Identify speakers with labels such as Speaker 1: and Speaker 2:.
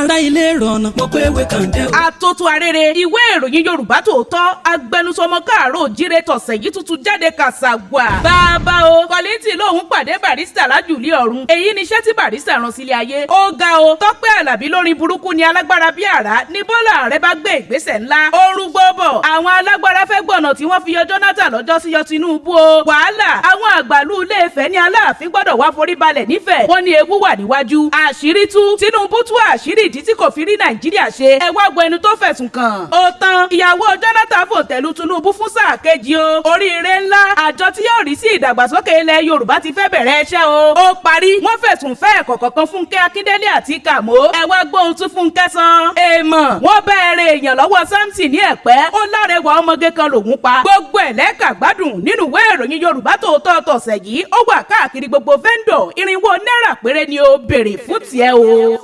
Speaker 1: Ará ilé rọ̀nà. Mo pé ewé kàndé o.
Speaker 2: Àtótó arére, ìwé ìròyìn Yorùbá Tòótọ́, agbẹnusọ ọmọ káàárọ̀ òjíire tọ̀sẹ̀ yìí tuntun jáde kàṣàgbà. Bàbá o, Kọ́lìntì lòun pàdé Barrister lájùlé ọ̀run. Èyí ni iṣẹ́ tí Barrister rán sílé ayé. Ó ga o, Tọ́pẹ́ Àlàbí lórin burúkú ni alágbára bí àrá ní Bọ́lá ààrẹ bá gbé ìgbésẹ̀ ńlá. Ó rúgbó bọ̀, àwọn alágbára fẹ́ gbọ̀nà tí wọ́n fi yọ Jonathan lọ́jọ́ sí yọ Tinubu o. Wàhálà, àwọn àgbàlú Ilé-Ifẹ̀ ní Aláàfin gbọ́dọ̀ wá forí balẹ̀ nífẹ̀ẹ́. Wọ́n ní ewu wà níwájú. Àṣírí tú, Tinubu tú àṣírí ìdí tí kò fi rí Nàìjíríà ṣe. Ẹ wá gbọ́ ẹnu tó fẹ̀sùn kàn. Ó tán, ìyàwó Jonathan fòǹtẹ̀lù Tinubu fún sáà kejì o. Oríire ńlá, àjọ tí yóò rí sí ìdàgbàsókè ilẹ̀ Yorùbá ti fẹ́ bẹ̀rẹ̀ iṣẹ́ o. Ó parí, wọ́n fẹ̀sùn fẹ́ kọ̀kọ̀kan Fúnkẹ́ Akíndélé àti Kàmó. Ẹ wá gbóhun tún Fúnkẹ́ san. Èèmọ̀, wọ́n bẹ̀rẹ̀ èèyàn lọ́wọ́ Samson ní Ẹ̀pẹ́. Ó lárẹwà ọmọge kan lòún pa. Gbogbo ẹ̀ lẹ́ka gbádùn nínú ìwé ìròyìn Yorùbá Tòótọ́ tọ̀sẹ̀ yìí. Ó wà káàkiri gbogbo vendor. 400 náírà péré ni ó béèrè fún tiẹ̀ o.